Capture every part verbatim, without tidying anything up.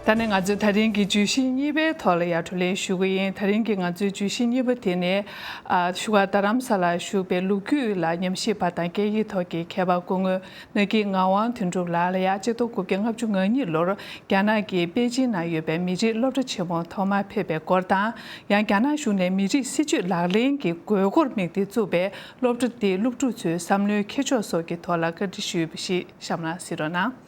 ད་ནི་ང་ཚོས་ད་རིང་གི་བརྗོད་གཞི་གཉིས་པའི་ཐོག་ལ་ཡང་བགྲོ་གླེང་ཞུ་གི་ཡིན། ད་རིང་གི་ང་ཚོའི་བརྗོད་གཞི་གཉིས་པ་དེ་ནི། ཨ། བཞུགས་སྒར་རྡ་རམ་ས་ལར་བཞུགས་པའི་ལོ་རྒྱུས་ལ་ཉམས་ཞིབ་པ་དང་སྐད་ཡིག་ཐོག་གི་མཁས་པ་སྐུ་ངོ་ནག་གི་ངག་དབང་དོན་གྲུབ་ལགས་ལ་ཡང་ཆིག་སྟོང་དགུ་བརྒྱ་ལྔ་བཅུ་ང་གཉིས་ལོར་རྒྱ་ནག་གི་པེ་ཅིན་ན་ཡོད་པའི་མི་རིགས་སློབ་གྲྭ་ཆེན་མོར་ཐོག་མར་ཕེབས་པའི་སྐོར་དང་། ཡང་རྒྱ་ནག་གཞུང་ནས་མི་རིགས་སྲིད་བྱུས་ལག་ལེན་གྱི་དགོས་མཁོར་དམིགས་ཏེ་བཙུགས་པའི་སློབ་གྲྭ་དེའི་སློབ་ཕྲུག་ཚོའི་བསམ་བློའི་འཁྱེར་ཕྱོགས་སོགས་ཀྱི་ཐོག་ལ་བཀའ་འདྲི་ཞུས་པ་ཞིག་གཤམ་ལ་གཟིགས་རོགས་གནང་།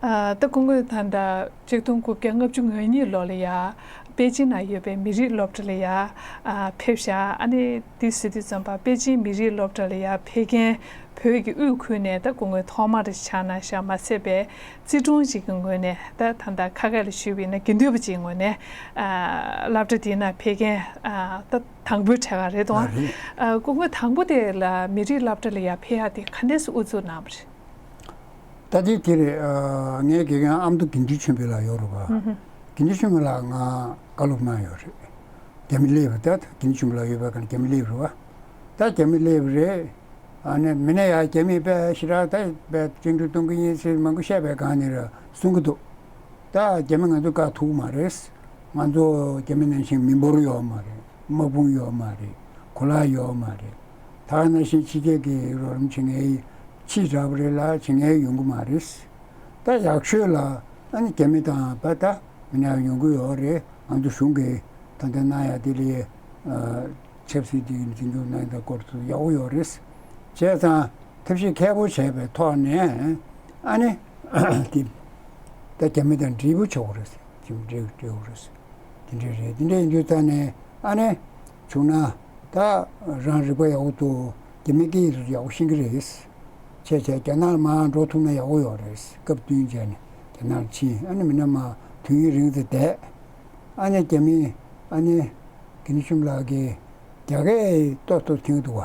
ཨ། ད་སྐུ་ངོས་ད་ལྟ་ཆིག་སྟོང་དགུ་བརྒྱ་ལྔ་བཅུ་ང་གཉིས་ལོ་ལ་ཡ་པེ་ཅིན་ན་ཡོད་པའི་མི་རིགས་སློབ་གྲྭ་ལ་ཡ། ཨ། ཕེབས་ཤག་ཨ་ནི་དེ་ཟེར་དུས་ཙམ་པ་པེ་ཅིན་མི་རིགས་སློབ་གྲྭ་ལ་ཡ་ཕེབས་མཁན་བོད་ཀྱི་དབུས་ཁུལ་ནས་ད་སྐུ་ངོས་ཐོག་མར་ཕྱག་ན་ཤག་མ་ཚད་པའི་བརྩི་སྲུང་ཞིག་གི་ངོས་ནས། ད་ད་ལྟ་ཁ་སྐད་ལ་ཞུས་པ་ཡིན་ན་དགེ་འདུན་པ་ཅིག་ངོས་ནས། ཨ། སློབ་གྲྭ་དེའི་ནང་ཕེབས་མཁན། ཨ། ད་དང་པོའི་གྲས་ཀ་རེད་དོ། ཨ། རེད། ཨ། སྐུ་ངོས་དང་པོ་དེ་ལ་མི་རིགས་སློབ་གྲྭ་ལ་ཡ་ཕེབས་ཡག་དེ་ག་འདྲས་སེ་དབུ་འཛུགས་གནང་བ་རེད། ད་དེ་དེ་རེད། ཨ། ངའི་དགེ་རྒན་ཨ་མདོ་དགེ་འདུན་ཆོས་འཕེལ་ལགས་ཡོད་རེད་པ། ཨུ་ཧུ། དགེ་འདུན་ཆོས་འཕེལ་ལགས་ང་བཀའ་སློབ་གནང་ཡོད་རེད། རྒྱ་མི་སླེབས་པ། ད་དགེ་འདུན་ཆོས་འཕེལ་ལགས་ཡོད་པའི་སྒང་རྒྱ་མི་སླེབས་རེད་པ། ད་རྒྱ་མི་སླེབས་རེད། ཨ་ནི་མི་སྣ་ཡ་རྒྱ་མི་དཔེ་ཞེ་དྲག་ད་དཔེ་བཅིངས་འགྲོལ་གཏོང་གི་ཡིན་ཟེར་མང་པོ་བཤད་པའི་སྒང་ནས་ར་གསུང་གི་འདུག་ད་རྒྱ་མི་ང་ཚོ་བཀག་ཐུབ་མ་རེད། ང་ཚོ་རྒྱ་མི་ནང་བཞིན་མི་འབོར་ཡོད་མ་རེད། དམག་དཔུང་ཡོད་མ་རེད། གོ་ལག་ཡོད་མ་རེད། ད་ག་ནང་བཞིན་ཕྱི་རྒྱལ་གྱི་རོགས་རམ་བྱེད་མཁན་ཕྱིས་དྲགས་པ་རེད་ལ་བྱེད་མཁན་ཡོང་གི་མ་རེད། ད་ཡག་ཤོས་ལ་ཨ་ནི་རྒྱ་མི་དང་པ་ད་མི་སྣ་ཡོང་གི་ཡོད་རེད། ང་ཚོ་གཞུང་གིས་ད་ལྟ་གནང་ཡ་དེ་ལས་ཨ་ཆབ་སྲིད་དེ་འཛིན་སྐྱོང་གནང་ཡ་དེ་སྐོར་དུ་ཡག་པོ་ཡོད་རེད། བྱས་ཙང་ཐབས་ཤེས་མཁས་པོ་བྱས་པའི་ཐོག་ནས་ཨ་ནི་དེ་ད་རྒྱ་མི་དང་འབྲས་བུ་ཆོག་རེད། འབྲས་བུ་རེད། དེ་འདྲ་རེད། དེ་འདྲ་ཡིན་དུས་ཙང་ནས་ཨ་ནི་བྱུང་ན་ད་རང་རིག་པ་ཡག་པོ་འདུག་རྒྱ་མི་སྐད་ཡིག་ཡག་པོ་ཤེས་ཀྱི་རེད། བྱས་བྱས་རྒྱ་ནག་ལ་མར་འགྲོ་ཐུབ་ན་ཡག་པོ་ཡོད་རེད། སྐབས་བསྟུན་བྱས་ནས་རྒྱ་ནག་ལ་ཕྱིན། ཨ་ནི་མི་སྣ་མར་དུས་ཡུན་རིང་ཙམ་བསྡད། ཨ་ནི་རྒྱ་མི་ཨ་ནི་དགེ་འདུན་ཆོས་འཕེལ་ལགས་ཀྱིས་རྒྱ་སྐད་ཏོག་ཙམ་མཁྱེན་གྱི་འདུག་བ།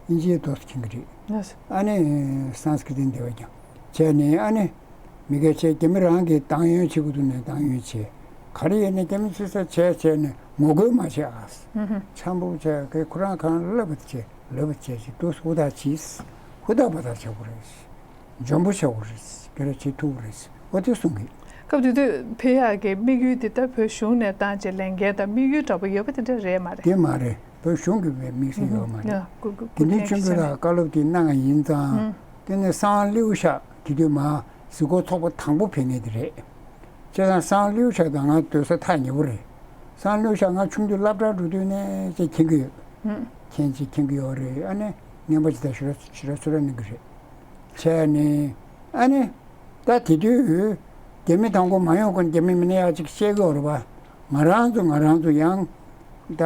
དབྱིན་ཇིའི་ཏོག་ཙམ་མཁྱེན་གྱི་རེད། ལགས་སོ། ཨ་ནི་སཾ་སྐྲྀ་ཏ་འདི་བས་ཀྱང་བྱས་ནས་ཨ་ནི་མི་སྐད་ཆ་རྒྱ་མི་རང་གིས་བཏང་ཡོན་བྱེད་དགོས་འདུག་ནས་བཏང་ཡོན་བྱེད། ག་རེ་ཡིན་ན་རྒྱ་མི་ཚོས་ས་བྱས་བྱས་ནས་ངོ་རྒོལ་མ་བྱེད་ཨ། ཧུམ་ཧུམ། འཆམ་པོ་བྱས་ཁོ་རང་གང་ལབ་པ་བྱེད་ལབ་པ་བྱས་ཅིག་ཏུ་ཧུར་ཐག་གྱིས་ཧུར་ཐག་པ་ཐག་བྱེད་དགོས་རེད། འཇོན་པོ་བྱེད་དགོས་རེད། དེ་འདྲ་བྱེད་ཐུབ་རེད། འོ་དེ་གསུང་གི། སྐབས་དེ་དུས་ཕེབས་ཡག་གི་དམིགས་ཡུལ་དེ་ད་བོད་གཞུང་ནས་བཏང་བྱས་ལས་འགན་དང་དམིགས་ཡུལ་འདྲ་པོ་ཡོད་པ་དེ་འདྲ་རེད་མ་རེད། དེ་མ་རེད། བོད་གཞུང་གི་དམིགས་བསལ་ཡོད་མ་རེད། ཨ། དགེ་འདུན་ཆོས་འཕེལ་ལགས་བཀའ་སློབ་དེ་གནང་བ་ཡིན་ཙང་། ཨུ། དེ་ནས་སང་ལིའུ་ཤ་དེ་དུས་མ་གཟིགས་སྐོར་ཚོགས་པ་དང་པོ་ཕེབས་མཁན་དེ་རེད། བྱས་ཙང་སང་ལིའུ་ཤ་དང་ང་སྡོད་ས་ཐག་ཉེ་པོ་རེད། སང་ལིའུ་ཤ་ང་ཆུང་དུས་སློབ་གྲྭར་འགྲོ་དུས་ནས་ཅིག་མཁྱེན་གྱི་ཡོད། ཨུ། མཁྱེན་ཅིག་མཁྱེན་གྱི་ཡོད་རེད། ཨ་ནི་རྔན་པ་ཅིག་དང་ཞུ་ར་ཞུ་ར་ཚུར་ར་གནང་གི་རེད། བྱས་ནས་ཨ་ནི་ད་དེ་དུས་རྒྱ་མི་དང་པོ་མ་ཡོང་གོང་རྒྱ་མི་མི་སྣ་ཡག་ཅིག་བཤད་གི་ཡོད་རེད་པ། ང་རང་ཚོ་ང་རང་ཚོ་ཡང་ད་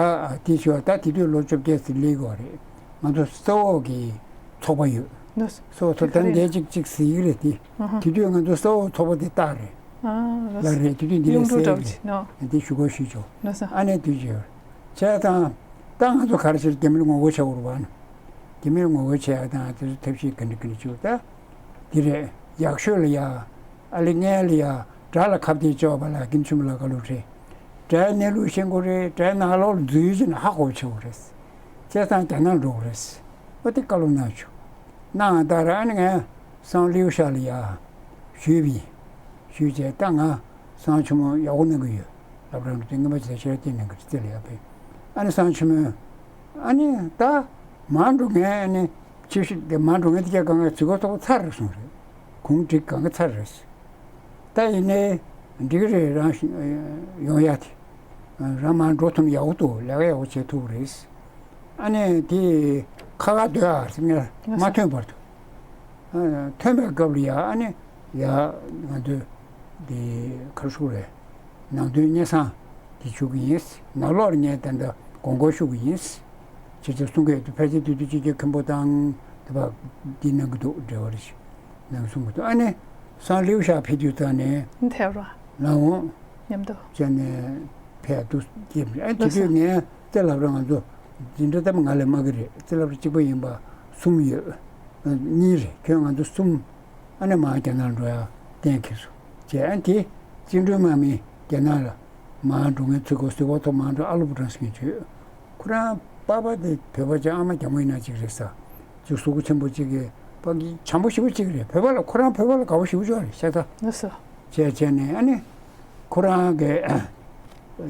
དེ་ཞུ་བ་ད་དེ་དུས་ལོ་བཅོ་བརྒྱད་ཙམ་སླེབས་ཡོད་རེད། ང་ཚོ་ས་འོག་གི་ཚོགས་པ་ཡོད། ལགས་སོ། ས་འོག་ཚོགས་ད་འདས་ཅིག་ཅིག་ཟེར་གི་རེད་དེ། ཨ་ཧ། དེ་དུས་ང་ཚོ་ས་འོག་ཚོགས་པ་དེ་རྟགས་རེད། ཨ། ལགས་རེད། དེ་དུས་འདི་ལས་གཡུང་དྲུང་འདྲ་པོ་ཟེར་གི་ཅིག་ནོ། རེད། དེ་ཞུ་དགོས་ཞུས་ཆོག་ལགས་སོ། ཨ་ནི་དུས་ཅིག་ཡོད། བྱས་ཙང་ད་ང་ཚོ་ག་རེ་བྱས་རྒྱ་མིར་ངོ་རྒོལ་བྱེད་དགོས་རེད་པ། རྒྱ་མིར་ངོ་རྒོལ་བྱེད་ཡག་དང་དེ་ཚོ་ཐབས་ཤེས་ག་འདྲ་ག་འདྲ་བྱེད་དགོས་ད། འདི་རེད། ཡག་ཤོས་ལ་ཡ། ཨ་ལེ་ངན་ལ་ཡ། དགྲ་ལ་ཁ་གཏད་གཅོག་པ་ལ་དགེ་འདུན་ཆོས་འཕེལ་ལགས་བཀའ་སློབ་རེད། དགྲའི་གནས་ལུགས་ཤེས་དགོས་རེད། དགྲའི་ནང་ལོགས་ལ་འཛུལ་བྱས་ནས་ཧ་གོ་བྱེད་དགོས་རེད། བྱས་ཙང་རྒྱ་ནག་འགྲོ་དགོས་རེད། འོ་དེ་བཀའ་སློབ་གནང་བྱུང་། གནང་བ་ལྟར་ཨ་ནི་ངས་སང་ལིའུ་ཤ་ལ་ཡ་ཞུས་པ་ཡིན། ཞུས་བྱས་ད་ང་སང་ཆུང་མ་ཡག་པོ་གནང་གི་ཡོད། སློབ་གྲྭ་འགྲོ་དུས་རྔན་པ་ཅིག་ལ་ཤེས་ར་སྐྱེལ་གནང་གི་རེད། རྩེ་ལ་ཡ་པས། ཨ་ནི་སང་ཆུང་མ། ཨ་ནི་ད་མར་འགྲོ་མཁན་ཨ་ནི་ཆེ་ཤོས་དེ་མར་འགྲོ་མཁན་དེ་ག་ང་གཟིགས་སྐོར་ཚོགས་པ་ཚར་རེད་གསུངས་རེད། གུང་སྒྲིག་གང་ག་ཚར་རེད། ད་ཡིན་ནའི་འགྲིག་གི་རེད། རང་ཡོང་ཡ་དེ། རང་མར་འགྲོ་ཐུབ་ན་ཡག་པོ་འདུག་ལས་ཀ་ཡག་པོ་བྱེད་ཐུབ་རེད། ཨ་ནི་དེ་ཁ་ཁ་སྡོད་ཨ་ཟེར་ངས་མ་ཐོན་བར་དུ། ཐོན་པའི་སྐབས་ལ་ཡ་ཨ་ནི་ཡ་ང་ཚོས་དེ་ག་རེ་ཞུ་དགོས་རེད། ནང་དོན་སྙན་སེང་དེ་ཞུ་གི་ཡིན། ནང་ལོགས་ལ་ངས་ད་ལྟ་དགོངས་སྐོར་ཞུ་གི་ཡིན། ཁྱེད་ཚོས་གསུང་གི་འདུག་ཕལ་ཆེར་དེ་དུས་སྤྱི་ཁྱབ་མཁན་པོ་དང་དེ་བ་འདི་གནང་གི་འདུག་འབྲེལ་བ་རེ་ཞིག་གནང་གསུང་གི་འདུག་ཨ་ནི་སང་ལིའུ་ཤ་ཕེབས་དུས་ཙང་ནས་ཐེ་རོ་ལ་འོང་མཉམ་དུ་བྱས་ནས་ཕེབས་འདུག་སྐྱེས་ཨ་དེ་དུས་ངས་རྩེ་ལབ་ར་ང་ཚོ་འཛིན་གྲྭ་ལྟ་བུ་ང་ལས་མང་གི་རེད། རྩེ་ལབ་ར་གཅིག་པ་ཡིན་པ་གསུམ་ཡོད། གཉིས་རེད། ཁྱོད་ང་ཚོ་གསུམ། ཨ་ནི་མར་རྒྱ་ནག་ལ་འགྲོ་ཡ་གཏན་འཁེལ་སོང་། བྱས་ཨ་དེ་བཅིངས་འགྲོལ་དམག་མི་རྒྱ་ནག་ལ་མར་འགྲོ་མཁན་ཚུར་ཁོ་ཟི་བ་ཐོ་མར་འགྲོ་ཨ་ལོ་བུ་ཀྲང་ཟེར་མཁན་བྱོས། ཁོ་རང་པ་ཕ་དེ་བོད་པ་ཅིག་ཨ་མ་རྒྱ་མོ་ཡིན་ན་ཅིག་རེད་ས། ཅིག་གཟུགས་པོ་ཆེན་པོ་ཅིག་གི་ པ་གི་བྱམས་པོ་ཞེ་པོ་ཅིག་རེད། བོད་པ་ལ་ཁོ་རང་བོད་པ་ལ་དགའ་པོ་ཞེ་པོ་ཅིག་རེད་ཤ་ཚ། ལགས་སོ། བྱས་བྱས་ནས་ཨ་ནི་ཁོ་རང་གི་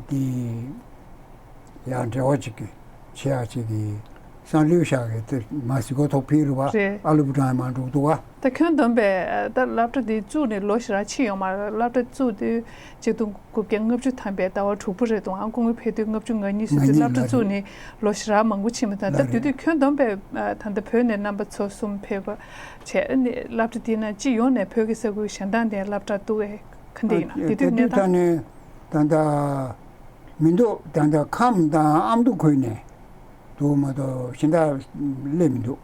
དེ་ཡང་འབྲེལ་བ་ཅིག་གི་བྱེད་ཡག་ཅིག་གི་སང་ལུས་བཞག་གི་དེ་མ་གཟིགས་སྐོར་ཐོག་ཕེབས་རེད་བ། རེད། ཨ་ལུ་བུ་གྲངས་མང་འགྲོ་འདུག་བ། ད་ཁྱོན་བསྡོམས་པས་ད་སློབ་གྲྭ་འདི་བཙུགས་ནས་ལོ་ཞེ་དྲག་ཕྱིན་ཡོད་མ་རེད། སློབ་གྲྭ་བཙུགས་དུས་ཆིག་སྟོང་དགུ་བརྒྱ་ལྔ་བཅུ་ཐམ་པའི་ཟླ་བ་དྲུག་པ་རེད་འདུག་ཨང་། སྐུ་ངོ་ཕེབས་དུས་ལྔ་བཅུ་ང་གཉིས་ཟེར་དུས་ང་གཉིས་སློབ་གྲྭ་ལ་བཙུགས་རེད། ནས་ལོ་ཞེ་དྲག་མང་པོ་ཕྱིན་མ་ཐག་ད་ལ་དེ་རེད། དུས་ཁྱོན་བསྡོམས་པས་ད་ལྟ་བོད་ནས་རྣམ་པ་ཚོ་གསུམ་ཕེབས་པ་བྱས་ནས་སློབ་གྲྭ་དེའི་ནང་སྤྱི་ཡོངས་ནས་བོད་ཀྱི་ས་ཁུལ་གཞན་དག་ནས་སློབ་གྲྭ་འདུག་གས། ག་འདྲ་ཡིན་ན་དེ་དུས་གནས་སྟངས། ད་ནས་ད་ལྟ་མི་འདུག་ད་ལྟ་ཁམས་དང་ཨ་མདོ་ཁུལ་ནས་འདུག་མ་གཏོགས་གཞན་དག་སླེབས་མི་འདུག་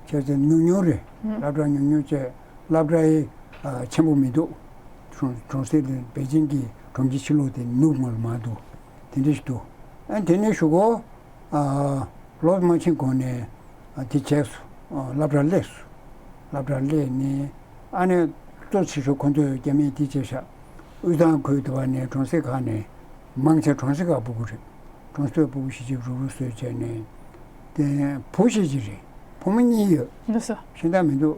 བྱས་ཙང་ཉུང་ཉུང་རེད། ཨང་། སློབ་གྲྭ་ཉུང་ཉུང་བྱས། སློབ་གྲྭ་ཡི་ཨ་ཆེན་པོ་མི་འདུག་གྲོང་གྲོང་གསེབ་དེ་པེ་ཅིང་གི་གྲོང་ཁྱེར་ཕྱི་ལོགས་དེ་ནུབ་མ་ལ་མ་འདུག་དེ་འདྲ་ཞིག་འདུག་ཨ་དེ་ནས་གཞུག་གུ་ཨ་ལོ་མ་ཕྱིན་གོང་ནས་ཨ་དེ་བྱས་སོ། ཨ་སློབ་གྲྭ་སླེབས་སོ། སློབ་གྲྭ་སླེབས་ནས་ཨ་ནི་གཙོ་ཆེ་ཤོས་ཁོ་ཚོས་རྒྱ་མིས་དེ་བྱས་ཤག་དབུས་གཙང་ཁུལ་དུ་བ་ནས་གྲོང་གསེབ་ཁག་ནས་མང་ཆེ་གྲོང་གསེབ་ཁག་སྤུ་གུ་རེད། གྲོང་གསེབ་སྤུ་གུ་བཞི་བཅུ་རུབ་རུབ་བཟོས་བྱས་ནས་དེ་བུ་བཞི་བཅུ་རེད། བུ་མོ་གཉིས་ཡོད། ལགས་སོ། གཞན་དག་མི་འདུག་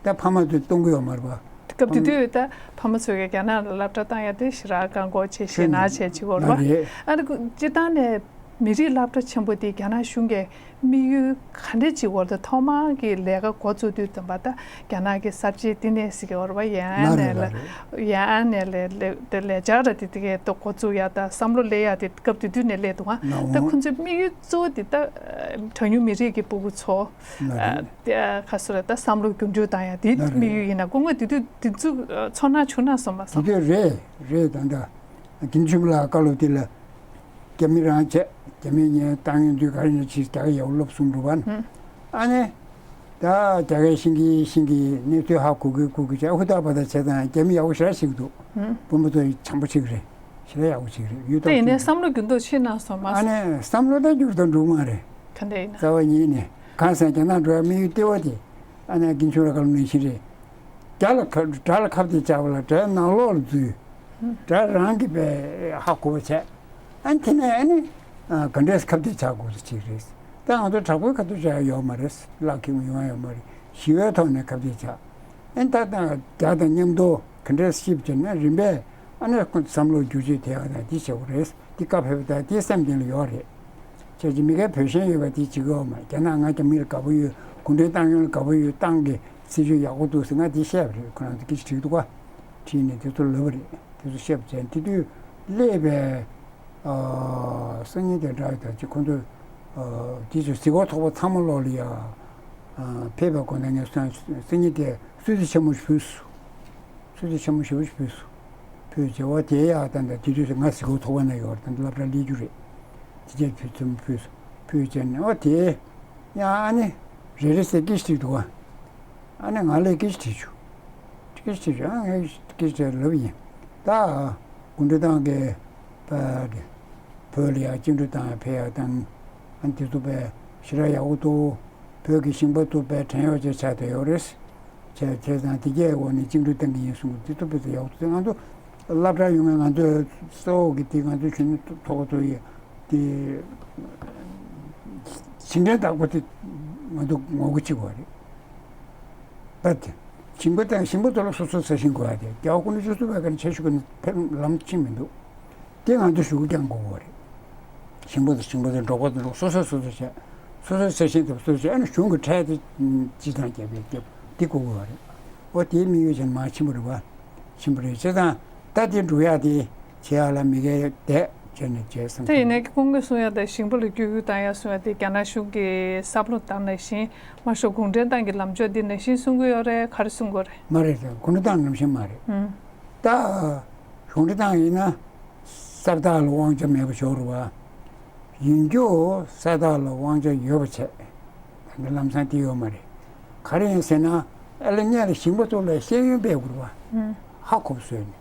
ད་ཕ་མ་ཚོས་གཏོང་གི་ཡོད་མ་རེད་པ། སྐབས་དེ་དུས་ད་ཕ་མ་ཚོས་ཀྱི་རྒྱ་ནག་ལ་སློབ་གྲྭ་བཏང་ཡ་དེ་ཞེ་དྲག་བཀག་འགོག་བྱས་ཞེད་སྣང་བྱས་བྱེད་དགོས་རེད་པ། ཨ་རེད། སྤྱིར་བཏང་ནས་མི་རིགས་སློབ་གྲྭ་ཆེན་པོ་དེ་རྒྱ་ནག་གཞུང་གིས་དམིགས་ཡུལ་ག་འདྲ་ཅིག་འོག་ཏུ་ཐོག་མར་གྱི་ལས་ཀ་འགོ་བཙུགས་དུས་ཙམ་པ་ད་རྒྱ་ནག་གི་གསར་བརྗེ་བསྟི་གནས་ཟེར་གྱི་ཡོད་རེད་པ། ཡང་ན་ལས་ལ་ཡང་ན་ལས་ལས་ལས་འཆར་དེ་དེ་གའི་ཐོག་འགོ་བཙུགས་ཡ་ད་བསམ་བློ་སླེབས་ཡ་དེ་སྐབས་དེ་དུས་ནས་སླེབས་འདུག་ཨ། ད་ཁོ་ཚོའི་དམིགས་ཡུལ་གཙོ་བོ་དེ་ད་གྲངས་ཉུང་མི་རིགས་ཀྱི་སྤུ་གུ་ཚོ་ཨ་ཁ་སོ་ར་ད་བསམ་བློ་འགྱུར་འགྲོས་བཏང་ཡ་དེ་དམིགས་ཡུལ་ཡིན་ན་སྐུ་ངོ་དེ་དུས་དེ་ཚོ་ཚོར་སྣང་བྱུང་ན་སོང་མ་སོང་། དེ་དུས་རེད་རེད་ད་ད་དགེ་འདུན་ཆོས་འཕེལ་ལགས་བཀའ་སློབ་དེ་ལ། རྒྱ་མི་རང་བྱས། རྒྱ་མི་ཉན་བཏང་ཡོང་དུས་ག་རེ་ཡིན་ན་ཕྱིས་རྒྱ་གར་ཡག་པོ་སློབ་གསུམ་འགྲོ་བ་ན། ཨ་ནི། ད་རྒྱ་གར་ཤེས་ཀྱི་ཤེས་ཀྱི་གནས་ཚུལ་ཧ་གོ་གི་གོ་གི་བྱས་ཧུར་ཐག་པ་ཐག་བྱས་ཙང་རྒྱ་མི་ཡག་པོ་ཞེ་དྲག་ཤེས་ཀྱི་འདུག་དཔོན་པོ་ཚོ་ཡི་བྱམས་པོ་ཅིག་རེད། ཞེ་དྲག་ཡག་པོ་ཅིག་རེད་ཡུལ་ད་ཐག་ཡིན་ནའི་ཆོད་བསམ་བློ་འགྱུར་ལྡོག་ཕྱིན་ན་སོང་མ་ཨ་སོང་། ནི་བསམ་བློ་ད་འགྱུར་ལྡོག་འགྲོ་གི་མ་རེད། ག་འདྲ་ཡིན་ན། རྩ་བ་ཉིད་ནས་གང་ཟེར་རྒྱ་ནག་འགྲོ་ཡ་དམིགས་ཡུལ་ལྟེ་བ་དེ་ཨ་ནི་དགེ་འདུན་ཆོས་འཕེལ་ལགས་བཀའ་སློབ་ནང་བཞིན་རེད། རྒྱ་ལ་ཁ་དགྲ་ལ་ཁ་གཏད་བཅག་པ་ལ་དགྲའི་ནང་ལོགས་ལ་འཛུལ། དགྲ་རང་གི་པའི་ཧ་གོ་བ་བྱས། ཨ་ནི་དེ་ནས་ཨ་ནི་ཨ་ག་འདྲས་ཁ་གཏད་བཅག་དགོས་ས་ཅིག་རེད། ད་ང་ཚོ་དྲག་པོའི་ཁ་གཏད་བཅག་ཡ་ཡོད་མ་རེད། གླགས་ཁེངས་ཡོང་ཡ་ཡོད་མ་རེད། ཞི་བའི་ཐོག་ནས་ཁ་གཏད་བཅག་ཨ་ནི་ད་ལྟ་རྒྱ་དང་མཉམ་དུ་ག་འདྲས་ཤིབ་བྱས་ན་རིམ་པས་ཨ་ནི་བསམ་བློ་བསྒྱུར་བཅོས་དེ་ཡག་དང་དེ་བྱེད་དགོས་རེད། དེ་བཀའ་ཕེབས་པ་དང་དེ་སེམས་གཏིང་ལ་ཡོད་རེད། བྱས་ཙང་མི་སྒེར་བོད་ཞེན་ཡོད་པ་དེ་བྱེད་ཀྱི་ཡོད་མ་རེད། རྒྱ་ནག་ང་རྒྱ་མི་ལ་དགའ་པོ་ཡོད། གུང་ཁྲན་ཏང་ཡོན་ལ་དགའ་པོ་ཡོད། ཏང་གི་སྲིད་ཇུས་ཡག་པོ་འདུག་ཟེར་ང་དེ་བཤད་པ་རེད། ཁོ་རང་ཚོ་སྐད་ཆ་དྲིས་འདུག་ག་དྲིས་ནས་དེ་ཚོ་ལབ་པ་རེད། དེ་ཚོ་བཤད་པ་བྱས་དེ་དུས་སླེབས་པའི་ཨ་སང་ཉིན་དེ་འདྲ་ཡོད་ད་ཅི་ཁོ་ཚོ་ཨ་དེ་ཚོ་གཟིགས་སྐོར་ཚོགས་པ་ཚང་མ་ལོག་ལ་ཡ་ཨ་ཕེབས་པའི་སྒོ་ནས་ངས་སང་སང་ཉིན་དེ་གསོལ་ཚིགས་ཆེན་མོ་ཞིག་ཕུལ་སོང་། གསོལ་ཚིགས་ཆེན་མོ་ཞེ་པོ་ཞིག་ཕུལ་སོང་། ཕུལ་རྗེས་འོ་དེ་ཡག་ད་ད་དེ་དུས་སུ་ང་གཟིགས་སྐོར་ཚོགས་པ་ན་ཡོད་རེད། ད་སློབ་གྲྭ་སླེབས་རྒྱུ་རེད། དེ་རྗེས་ཕུལ་ཚུལ་ཕུལ་སོང་། ཕུལ་རྗེས་ནས་འོ་དེ་ཡང་ཨ་ནི་རེ་རེ་བསྲེས་སྐད་ཆ་དྲིས་འདུག་ག་ཨ་ནི་ང་ལ་སྐད་ཆ་དྲིས་བྱུང་། སྐད་ཆ་དྲིས་བྱུང་། ཨ་ངས་སྐད་ཆ་དྲིས་ལབ་ཡིན། ད་གུང་ཁྲན་ཏང་གི་པ་བོད་ལ་ཡང་བཅིངས་འགྲོལ་བཏང་ཡ་ཕེབས་ཡ་དང་ཨ་ནི་དེ་ཚོ་པའི་ཞེ་དྲག་ཡག་པོ་འདུག་བོད་ཀྱི་ཞིང་པ་ཚོ་པའི་བྲན་གཡོག་ཅིག་ཆགས་བསྡད་ཡོད་རེད། བྱས་བྱས་ཙང་དེ་གའི་འོག་ནས་བཅིངས་འགྲོལ་བཏང་གི་ཡིན་གསུངས་གི་དེ་ཚོ་དཔེ་ཚོ་ཡག་པོ་འདུག་ང་ཚོ་སློབ་གྲྭ་ཡོང་མཁན་ང་ཚོའི་ས་འོག་གི་དེ་ང་ཚོའི་གཞོན་ནུ་ཚོགས་པ་ཚོ་ཡི་དེ་ཞིང་བྲན་བདག་པོ་དེ་ང་ཚོ་ངོ་རྒོལ་བྱེད་དགོས་རེད། ད་དེ་ཞིང་པ་དང་ཞིང་པ་ཚོ་ལ་སོ་སོའི་ས་ཞིང་དགོས་ཡ་དེ་རྒྱ་བ་སྐུ་ཕྲེང་བཅུ་གསུམ་པའི་སྐབས་ནས་ཆེ་ཤོས་ཀྱི་ཕེབས་ལམ་ཕྱིན་མི་འདུག་དེ་ང་ཚོ་ཞུ་སྐུལ་རྒྱག་དགོས་པ་རེད། ཞིང་པ་དང་ཞིང་པ་དང་འབྲོག་པ་དང་འབྲོག་སོ་སོས་སོ་སོ་བྱས། སོ་སོའི་ས་ཞིང་དང་སོ་སོ་བྱས། ཨ་ནི་གཞུང་གི་ཁྲལ་དེ་སྤྱི་བཏང་རྒྱབ་པའི་རྒྱབ་དེ་དགོས་དགོས་པ་རེད། འོ་དེའི་དམིགས་ཡུལ་ཅན་མ་ཕྱིན་པ་རེད་བ། ཕྱིན་པ་རེད། བྱས་ཙང་ད་དེ་འགྲུབ་ཡག་དེ་བྱེད་ཡག་ལ་མི་སྒེར་དེ་བྱས་ནས་བྱས་བསམ་དེ་ཡིན་ནའི་སྐུ་ངོས་གསུང་ཡག་དང་ཞིང་པ་ལ་བསྐྱོད་རྒྱུ་བཏང་ཡག་གསུང་ཡག་དེ་རྒྱ་ནག་གཞུང་གི་བསམ་བློ་དང་ནང་བཞིན་མ་ཤོག་གུང་ཁྲན་ཏང་གི་ལམ་ཕྱོགས་འདི་ནང་བཞིན་གསུང་གི་ཡོད་རེད། ག་རེ་གསུང་གི་ཡོད་རེད། མ་རེད། གུང་ཁྲན་ཏང་ནང་བཞིན་མ་རེད། ཨང་། ད་གུང་ཁྲན་ཏང་ཡིན་ན་ས་བདག་ལ་དབང་ཆ་མེད་པ་ཞོར་བ། ཡིན་རྒྱུ་ས་བདག་ལ་དབང་ཆ་ཡོད་པ་བྱས། ད་ལམ་སང་དེ་ཡོད་མ་རེད། ག་རེ་ཡིན་ཟེར་ན་ཨ་ལ་སྔོན་ལ་ཞིང་པ་ཚོ་ལ་ཤེས་ཡོན་སྤེལ་དགོས་པ། ཧ་གོ་བཟོས་ནས།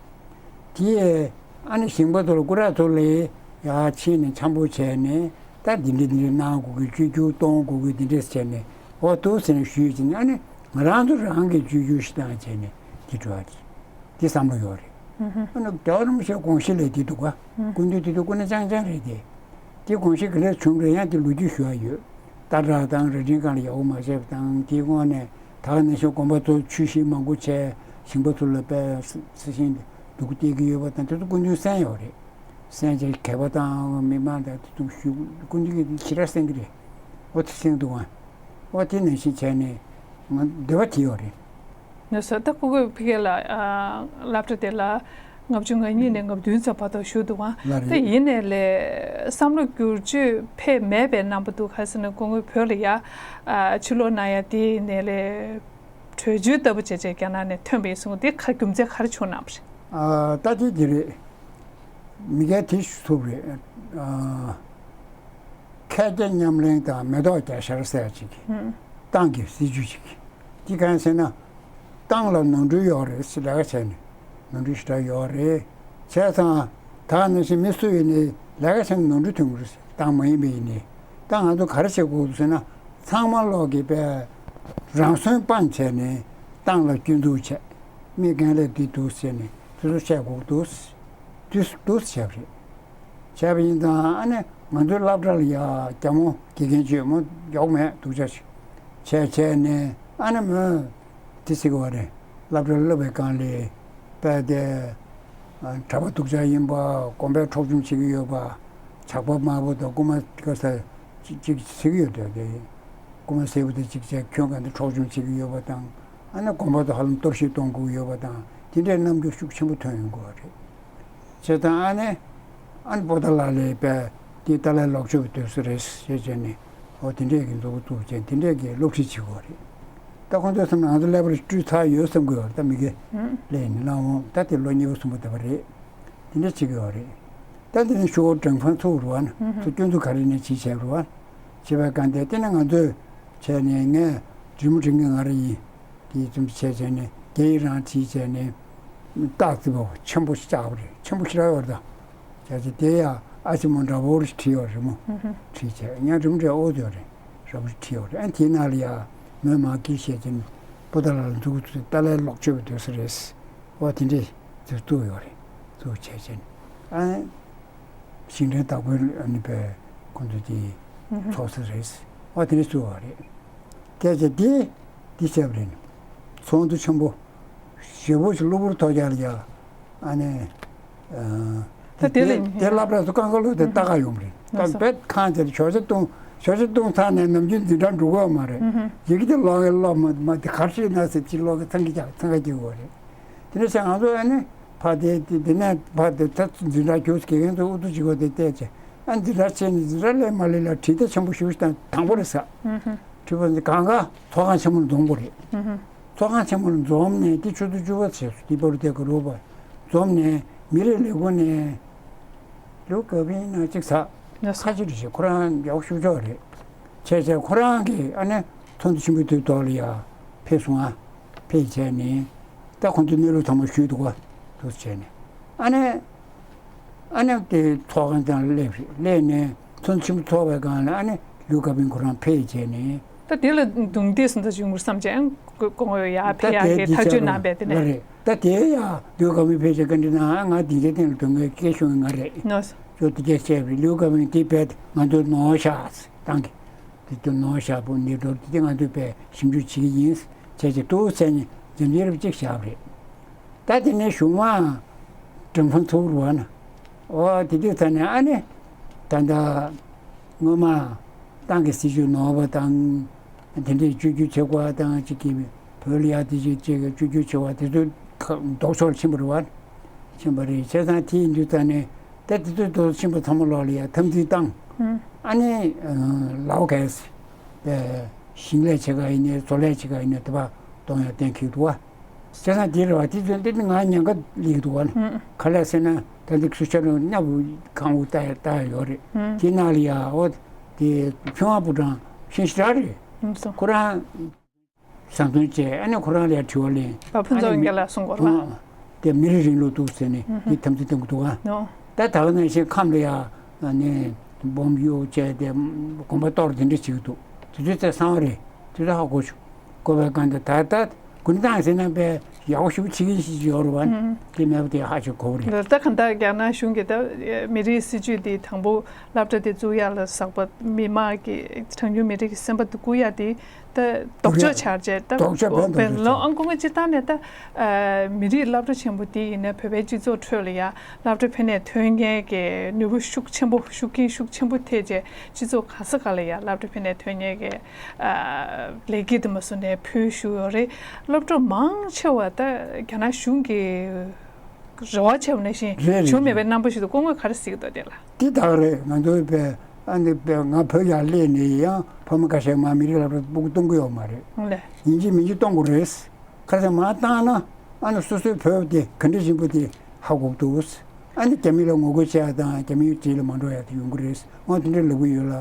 དེ་ཨ་ནི་ཞིང་པ་ཚོ་ལ་སྐུ་དྲག་ཚོ་ལ་ཡར་ཕྱིན་ནས་འཆམ་པོ་བྱས་ནས་ད་འདི་འདྲ་འདི་འདྲ་གནང་དགོས་ཀྱི་བཅོས་བསྒྱུར་གཏོང་དགོས་ཀྱི་འདི་འདྲས་བྱས་ནས་འོ་འདུག་ཟེར་ནས་ཞུས་བྱས་ནས་ཨ་ནི་ང་རང་ཚོ་རང་གིས་བཅོས་བསྒྱུར་ཞིག་བཏང་བྱས་ནས་དེ་འགྲོ་བ་རེད། དེ་བསམ་བློ་ཡོད་རེད། ཨ་ནི་རྒྱལ་བ་རིན་པོ་ཆེའི་དགོངས་གཞི་ལས་དེ་འདུག་ག་སྐུ་མདུན་དེ་དུས་སྐུ་ན་རྐྱང་རྐྱང་རེད་དེ། དེ་དགོངས་གཞི་ག་ལེར་བྱུང་རེད། ཡང་དེ་ལོ་རྒྱུས་ཞུ་ཡ་ཡོད། སྟག་བྲག་དང་རྭ་སྒྲེང་སྒང་ལ་ཡག་པོ་མ་བྱས་པ་དང་དེའི་སྔོན་ནས་ ད་ག་ནང་བཞིན་དགོན་པ་ཚོ་ཆོས་གཞིས་མང་པོ་བྱས། ཞིང་པ་ཚོ་ལ་དཔེ་ས་ཞིང་སྡུག་སྡུག་སྟེར་གྱི་ཡོད་པ་དང་། དེ་ཚོ་སྐུ་མདུན་གསན་ཡོད་རེད། གསན་བྱས་མཁས་པ་དང་མི་མང་དང་དེ་ཚོ་ཞུ། སྐུ་མདུན་གྱིས་ཞེ་དྲག་གསན་གྱི་རེད། འོ་དེ་གསན་འདུག་ཨ། འོ་དེ་ནང་བཞིན་བྱས་ནས་ང་འདོད་པ་དེ་ཡོད་རེད། ལགས་སོ། ད་སྐུ་སྒེར་ཕ་གི་ལ་ཨ་སློབ་གྲྭ་དེ་ལ་ལྔ་བཅུ་ང་གཉིས་ནས་ལྔ་བདུན་ཙམ་བར་དུ་བཞུགས་འདུག་ཨང་། ལགས་རེད། ད་ཡིན་ནའི་ལས་བསམ་བློ་བསྒྱུར་བཅོས་ཕེབས་མེད་པའི་རྣམ་པ་འདུག་ག་ཟེར་ན། སྐུ་ངོ་བོད་ལ་ཡ་ཨ་ཕྱིར་ལོག་གནང་ཡ་དེ་ཡིན་ནའི་ལས་གྲོས་ཆོད་ལྟ་བུ་བྱས་བྱས་རྒྱ་ནག་ནས་ཐོན་པ་ཡིན་གསུངས། དེ་ག་རྒྱུ་མཚན་ག་རེ་བྱུང་གནང་བ་རེད། ཨ་ད་དེ་དེ་རེད། མི་སྒེར་དེ་ཞུ་ཐུབ་རེད། ཨ་ཁལ་བརྒྱ་ཉམས་ལེན་དང་མེ་ཏོག་བརྒྱ་ཤར་ཟེར་ཡ་ཅིག་གི་ཨུ་ཏང་གི་སྲིད་ཇུས་ཅིག་གི། དེ་གང་ཟེར་ན། ཏང་ལ་ནོར་འཁྲུལ་ཡོད་རེད་ཟེར། ལས་ཀ་བྱས་ནས་ནོར་འཁྲུལ་ཞེ་དྲག་ཡོད་རེད། བྱས་ཙང་ད་ནང་བཞིན་མི་སུ་ཡིན་ནའི་ལས་ཀ་བྱས་ནས་ནོར་འཁྲུལ་ཐོན་གྱི་རེད། ཏང་མ་ཡིན་པ་ཡིན་ནའི། ད་ང་ཚོ་ག་རེ་བྱེད་དགོས་འདུག་ཟེར་ན། ཚང་མ་ལོག་གིས་པས་རང་སོན་སྤངས་བྱས་ནས་ཏང་ལ་སྐྱོན་འཛུགས་བྱས། མི་རྒན་ལས་འདི་འདུག་ཟེར་ནས་དེ་ཚོ་བཤད་དགོས་འདུག་དུས་སུ་དུས་སུ་བྱས་པ་རེད། བྱས་པ་ཡིན་ཙང་ཨ་ནི་ང་ཚོའི་སློབ་གྲྭ་ལ་ཡ་རྒྱ་མོ་དགེ་རྒན་ཅིག་མོ་ཡོག་མེད་སྡུག་ཅག་ཅིག་བྱས་བྱས་ནས་ཨ་ནི་མོས་དེ་ཟེར་གི་བ་རེད། སློབ་གྲྭ་སློབ་པའི་སྒང་ལ་དཔེ་དེ་གྲྭ་པ་སྡུག་ཅག་ཡིན་པ། དགོན་པའི་འཕྲོག་བཅོམ་བྱེད་ཀྱི་ཡོད་པ། ཇག་པ་དམར་པོ་དང་རྐུ་མ་ག་ས་ཅིག་ཅིག་ཟེར་གྱི་ཡོད་དེ། རྐུ་མ་སེར་པོ་དེ་ཅིག་བྱས་ཁྱོད་ག་འདི་འཕྲོག་བཅོམ་བྱེད་ཀྱི་ཡོད་པ་དང་། ཨ་ནི་དགོན་པ་དུ་ཧ་ལམ་གཏོར་བཤིག་གཏོང་དགོས་ཡོད་པ་དང་། དེ་འདྲའི་རྣམ་འགྱུར་ཤུགས་ཆེན་པོ་ཐོན་ཡོང་གི་བ་རེད། བྱས་ཙང་ཨ་ནི་ཨ་ནི་པོ་ཏཱ་ལ་ལའི་པས་དེ་ཏཱ་ལའི་ལོག་སྤྱོད་པའི་དུས་སུ་རེད་ཞེས་བྱས་ནས། འོ་དེ་འདྲས་ཀྱི་མཛུབ་གུ་བཙུགས་བྱས་དེ་འདྲས་ཀྱི་སློབ་ཁྲིད་བྱེད་དགོས་རེད། ད་ཁོང་ཚོའི་སེམས་ནང་ང་ཚོ་ཀླད་པར་བཀྲུས་ཚར་ཡོད་བསམ་གྱི་ཡོད་རེད། ད་མི་དགེ་ལས་ནི་གནང་འོང་། ད་དེ་ལོ་གཉིས་པ་གསུམ་པ་དེ་བ་རེད། དེ་འདྲས་བྱེད་ཀྱི་ཡོད་རེད། ད་དེ་ནི་ཤོག་ཀྲང་ཕན་ཚུགས་རུ་བ་ན་ཚུ་སྐྱོན་འཛུགས་ག་རེ་ནས་བྱེད་བྱས་རུ་བ་བྱེད་པའི་སྒང་དེ་དེ་ནི་ང་ཚོས་བྱས་ནས་ངས་རི་མོ་འབྲི་མཁན་ང་རང་ཡིན། དེའི་རྩོམ་བྱས་བྱས་ནས་རྒྱ་ཡིག་རང་བྲིས་བྱས་ནས་རྟགས་རྩིས་པ་ཆེན་པོ་ཞིག་བཅག་པ་རེད། ཆེན་པོ་ཞིག་རག་ཡོད་རེད། ད་བྱས་ཙང་དེ་ཡང་ཨ་ཅེ་མོ་འདྲ་པོ་རེ་བྲིས་ཡོད་རེད་མོ། བྲིས་བྱས་ཡང་རི་མོ་འདྲ་ཨོ་ཡོད་རེད། འདྲ་པོ་རེ་བྲིས་ཡོད་རེད། ཨ་དེའི་ནང་ལ་ཡང་མོས་མ་གིར་བཤད་ཀྱིན་པོ་ཏཱ་ལ་ལ་འཛུགས་ཏཱ་ལའི་ལོག་སྤྱོད་པའི་དུས་སུ་རེད། ཨོ་དེ་འདྲས་ཚུར་བཙུགས་ཡོད་རེད། བཙུགས་བྱས་ཀྱིན་ཨ། ཞིང་བྲན་བདག་པོའི་ཨ་ནི་པའི་ཁོང་ཚོ་དེ་ཚོགས་ས་རེད། ཨ་དེ་འདྲས་བཙུགས་པ་རེད། སྐད་ཆ་དེ་འདི་བཤད་པ་རེད། ཚོགས་འདུ་ཆེན་པོ་ཞེ་པོ་ཞིག་གློ་བུར་ཐོལ་རྒྱག་ལ་ཡ་ཨ་ནི་ད་དེ་ལ་དེ་སློབ་གྲྭ་ཚོ་ཀང་ཀ་ལོ་དེ་ལྟ་ག་ཡོང་བ་རེད། ད་བེད་ཁང་ཚེ་ཞོགས་ཇ་བཏུང་ཞོགས་ཇ་བཏུང་ཚར་ནས་ནམ་རྒྱུན་འཛིན་གྲྭ་འགྲོ་གི་ཡོད་མ་རེད། ཡི་གེ་དེ་ཀློག་གི་ཀློག་མ་མ་དེ་གར་ཞིག་ན་ཟེར་ཅིག་ཀློག་གི་འཚང་གི་རྒྱག་འཚང་ག་སྐྱེ་གི་ཡོད་རེད། དེ་འདྲ་བྱས་ང་ཚོ་ཨ་ནི་ཕ་དེ་དེ་དེ་ནས་ཕ་དེ་ད་འཛིན་གྲྭ་རྒྱུགས་དགེ་རྒན་ཚོ་ཨུ་ཚུགས་བྱེད་དགོས་དེ་བལྟས་བྱས་ཨ་འཛིན་གྲྭ་ཕྱིན་ནས་འཛིན་གྲྭ་སླེབས་མ་སླེབས་ལ་དྲི་ད་ཆེན་པོ་ཞེ་པོ་ཞིག་དང་དང་པོ་རེད་ཟེར། དྲི་བ་འདི་གང་ག་ཚོགས་ཁང་ཆེན་མོ་ལ་འཛོམས་དགོས་རེད། ཚོགས་ཁང་ཆེན་མོ་ལ་འཛོམས་ནས་དེ་ཆུ་ཚོད་བཅུ་པ་བྱས་སོ། དེ་པ་རུ་དེ་ག་རུ་བ་འཛོམས་ནས་མི་རེ་ལས་ཁུངས་ནས་ལུའུ་ཀ་པིན་ན་གཅིག་ཟ་ཁ་ཆེ་རེ་བྱས་ཁོ་རང་ཡག་ཤུགས་ཆོག་རེད། བྱས་བྱས་ཁོ་རང་གིས་ཨ་ནི་ཚོགས་འདུ་ཆེན་པོའི་དུས་ཐོག་ལ་ཡ་ཕེབས་སོང་ཨ། ཕེབས་བྱས་ནས་ད་ཁོང་ཚོའི་གནས་ལུགས་ཚང་མ་ཞུས་འདུག་ག་འདུག་བྱས་ནས་ཨ་ནི་ཨ་ནི་དེ་ཚོགས་ཁང་དང་སླེབས་རེད། སླེབས་ནས་ཚོགས་འདུ་ཆེན་པོ་ཚོགས་པའི་སྒང་ལ་ཨ་ནི་ལུའུ་ཀ་པིན་ཁོ་རང་ཕེབས་བྱས་ནས། ད་དེ་ལ་རྡུང་རྡེག་སུ་འདྲ་བྱུང་བར་བསམ་བྱས་ཨང་ཀོ་ཀོ་ཡ་ད་ཕེབས་ཡག་དེ་གི་འདི་ཐག་གཅོད་བྱས་གནང་པས་དེ་ལ་ནས། རེད། ད་དེ་ཡ་ལུའུ་ཀ་པིན་ཕེབས་བྱས་བཀའ་འདྲི་གནང་ཨ་ང་དེ་འདྲའི་སྟེང་ལ་སྡུག་བསྔལ་སྐྱེ་བྱུང་ང་རེད། ནོ། ཅོ་དེ་རྒྱ་བཤད་པའི་ལུའུ་ཀ་པིན་དེ་བས་ང་ཚོ་ནོར་ཤག་བཏང་གི་དེ་ཚོ་ནོར་ཤག་པོ་ནི་འགྲོ་དེ་ང་ཚོས་པས་ཞིབ་འཇུག་བྱེད་ཀྱི་ཡིན་བྱས་ཀྱི་འདུག་ཟེར་ནས་འཛེམ་འཛེམ་རབ་ཅིག་བཞག་པ་རེད། ད་དེ་ནས་གཞུག་མ་ཀྲང་ཧྥང་ཚུར་བ་ན། ཨོ་དེ་དུས་ད་ནས་ཨ་ནི་ད་ལྟ་སྔོན་མ་ཏང་གི་སྲིད་ཇུས་ནོར་བ་དང་དེ་འདྲའི་བཅོས་བསྒྱུར་བྱེད་དགོས་པ་དང་གཅིག་གིས་བོད་ལ་ཡ་དེ་ཅིག་ཅིག་བཅོས་བསྒྱུར་བྱེད་པ་དེ་ཚོ་ལྡོག་ཕྱོགས་ཕྱིན་པ་རེད་བ། ཕྱིན་པ་རེད། བྱས་ཙང་དེ་ཡིན་དུས་ད་ནས་ད་དེ་ཚོ་ལྡོག་ཕྱིན་པ་ཚང་མ་ལོག་ལ་ཡ་འཐབ་འཛིང་བཏང་ཨ་ནི་ལའོ་གས་ཞིང་ལས་བྱེད་ག་ཡིན་ནའི་བཟོ་ལས་བྱེད་ག་ཡིན་ནའི་དེ་བ་གཏོང་ཡ་གཏན་འཁེལ་འདུག་བ། བྱས་ཙང་དེ་རེད་བ། དེ་ཚོ་འདི་ནི་ང་ཉེན་ཁ་སླེབས་འདུག་བ་ན། ཧུམ། ག་ལ་ཟེར་ན་ད་འདི་ཚུར་ཤར་ནུབ་གང་བོ་ལྟ་ཡ་ལྟ་ཡ་ཡོད་རེད། ཧུམ། དེ་ནང་ལ་ཡ་འོ་དེ་ཕུན་དབང་ཕོ་བྲང་ཤིང་ཞེ་དྲག་རེད། ཧུམ་སོ། ཁོ་རང་བཟང་བཙོན་བྱས་ཨ་ནི་ཁོ་རང་ལ་ཡ་དྲི་བ་ལེན། བ་ཕུན་ཚོགས་ཨ་ནི་རྒྱལ་ལགས་གསུང་གོ་ར། ཨ་དེ་མི་རིགས་རིང་ལུགས་འདུག་ཟེར་ནས་ཧུམ་ཧུམ། དེ་དམ་ཚིག་བཏང་གི་འདུག་ཨ། ནོ། ད་ད་ག་ནང་བཞིན་ཁམས་ལ་ཡ་ཨ་ནི་སྦོམ་གཡུག་བྱས་ཏེ་དགོན་པ་གཏོར་དེ་འདྲ་བྱེད་ཀྱི་འདུག་དེ་ཚོའི་རྩ་གསང་བ་རེད། དེ་ཚོ་ཧ་གོ་བྱུང་། གོ་བའི་སྒང་དེ་ད་ལྟ་ གུན་ཏང་ཟེར་ན་པའི་ཡག་པོ་ཞིག་བྱེད་ཀྱིན་ཞིག་ཡོད་རེད་བ། དེ་མེད་པ་དེ་ཧ་ཅང་གོ་བ་རེད། ད་གང་ལྟར་རྒྱ་ནག་གཞུང་གིས་ད་མི་རིགས་སྲིད་ཇུས་འདི་དང་པོ་སློབ་གྲྭ་དེ་བཙུགས་ཡག་ལ་ཟག་པ་མི་དམངས་ཀྱི་གྲངས་ཉུང་མི་རིགས་ཀྱི་སེམས་པ་དེ་བཀུག་ཡག་དེ་ད་ལྡོག་ཕྱོགས་ཆགས་རྗེས་ད་ལྡོག་ཕྱོགས་བན་དུ་བན་ལོ་ཨང་ཀུང་སྤྱིར་བཏང་ནས་ད་མི་རིགས་སློབ་གྲྭ་ཆེན་པོ་དེ་ཡིན་ན་བོད་པའི་སྤྱི་ཚོགས་ཁྲོད་ལ་ཡ་སློབ་གྲྭ་ཕན་ནས་ཐོན་མཁན་གྱི་ནུས་པ་ཤུགས་ཆེན་པོ་ཤུགས་རྐྱེན་ཤུགས་ཆེན་པོ་ཐེབས་རྗེས་སྤྱི་ཚོགས་ག་ས་ག་ལ་ཡ་སློབ་གྲྭ་ཕན་ནས་ཐོན་མཁན་གྱི་ལས་ཀྱི་དུ་མ་སུ་ནས་ཕུལ་ཞུ་ཡོད་རེད། སློབ་གྲྭ་མང་ཆེ་བ་ད་རྒྱ་ནག་གཞུང་གི་རེ་བ་བྱས་པ་ནང་བཞིན་རེད་རེད་བྱུང་མེད་པའི་རྣམ་པ་ཞིག་ཏུ་སྐུ་ངོས་ག་རེ་གཟིགས་འདུག་དེ་ལ། འདི་དག་རེད། ང་ཚོའི་པའི་ཨ་ནི་པའི་ང་བོད་ཡར་སླེབས་ནས་ཡང་ཕ་མ་ཁ་ཤས་མ་མི་རིགས་ལ་སྤུ་གུ་གཏོང་གི་ཡོད་མ་རེད། ལས། ཡིན་གཅིག་མིན་གཅིག་གཏོང་དགོས་རེད། ཁ་སང་མ་བཏང་ན་ཨ་ནི་སོ་སོའི་བོད་དེ་ག་འདྲ་ཞིག་པོ་དེ་ཧ་གོ་འདུག་ཨ་ནི་རྒྱ་མི་ལ་ངོ་རྒོལ་བྱེད་ཡ་དང་རྒྱ་མིའི་གྲས་ལ་མ་འགྲོ་ཡ་དེ་ཡོང་གི་རེད། འོ་དེ་འདྲ་ལབ་གི་ཡོད་ལ།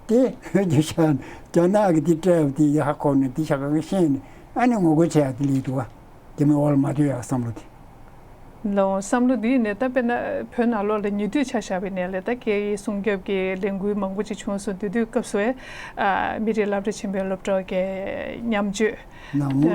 དེ་བོད་ཀྱི་ཤ་རྒྱ་ནག་གི་དེ་སྤྲད་པ་དེ་ཡ་ཧ་གོ་ནས་དེ་ཤ་གང་ཤེས་ནས་ཨ་ནི་ངོ་རྒོལ་བྱེད་ཡ་དེ་ལས་འདུག་བ། རྒྱ་མི་འོག་ལ་མ་སྡོད་ཡ་བསམ་བློ་དེ། ལོ་བསམ་བློ་འདི་ནས་ད་དཔེར་ན་བོད་ནང་ལོགས་ལ་ཉེ་དུས་ཆ་བཞག་པའི་ནས་ལས་ད་སྐད་ཡིག་སྲུང་སྐྱོབ་ཀྱི་ལས་འགུལ་མང་པོ་ཅིག་བྱུང་སོང་། དེ་དུས་སྐབས་སུ་ཨ་མི་རིགས་སློབ་གྲྭ་ཆེན་པོའི་སློབ་གྲོགས་ཀྱི་མཉམ་སྤྱོད་ནང་